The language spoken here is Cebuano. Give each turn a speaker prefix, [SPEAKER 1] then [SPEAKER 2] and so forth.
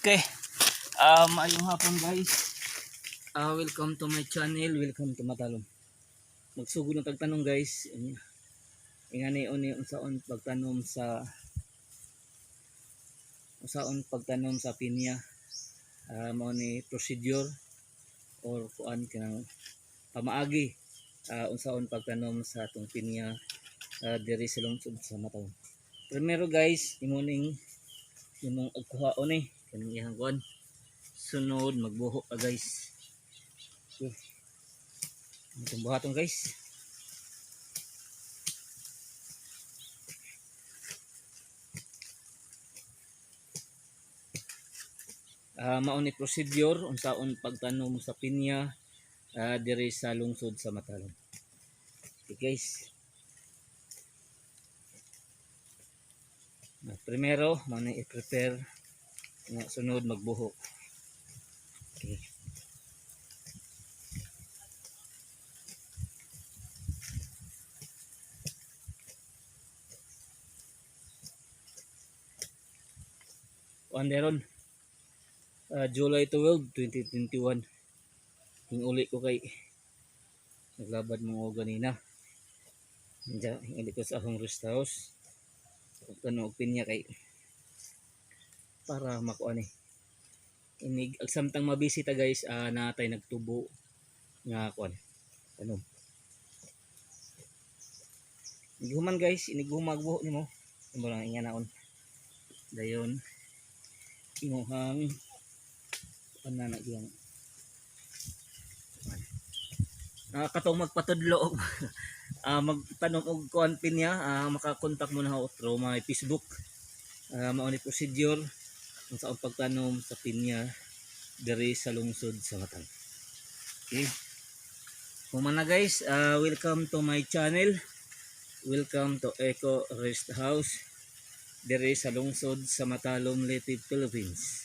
[SPEAKER 1] Okay. Maayong hapon, guys. Welcome to my channel. Welcome to Matalom. Magsugod ng tagtanom, guys. Ingani uni unsaon pagtanom sa pinya. Mao ni procedure or kuan kanang pamaagi unsaon pagtanom sa atong pinya diri sa lungsod sa Matalom. Primero, guys, imo ning imong kuhaon ni kanang iyang kuan. Sunod magbuho ka, guys. Okay. Itong buhaton, guys. Mao ni procedure unsaon pagtanom sa pinya diri sa lungsod sa Matalom. Okay, guys. Primero, mao ni i-prepare nga sunod magbuho. Okay. Kuan deron. July 12, 2021. Hinguli ko kay naglabad mo og ganina. Diya, hinguli ko sa akong rest house. Pagtanom og pinya kay para makuan eh. Inig ag samtang mabisi ta, guys, natay nagtubo nga kuan. Tanom. Inig guys, inig magbuho nimo. Imo lang inganaon. Dayon imuhang panana diyang katong magpatudlo og magtanom og kuan pinya, makakontak mo na ako through my Facebook. Mao ni procedure unsaon pagtanom sa pinya diri sa lungsod sa Matalom. Okay. Human na, guys, welcome to my channel. Welcome to Eco Rest House diri sa lungsod sa Matalom, Leyte, Philippines.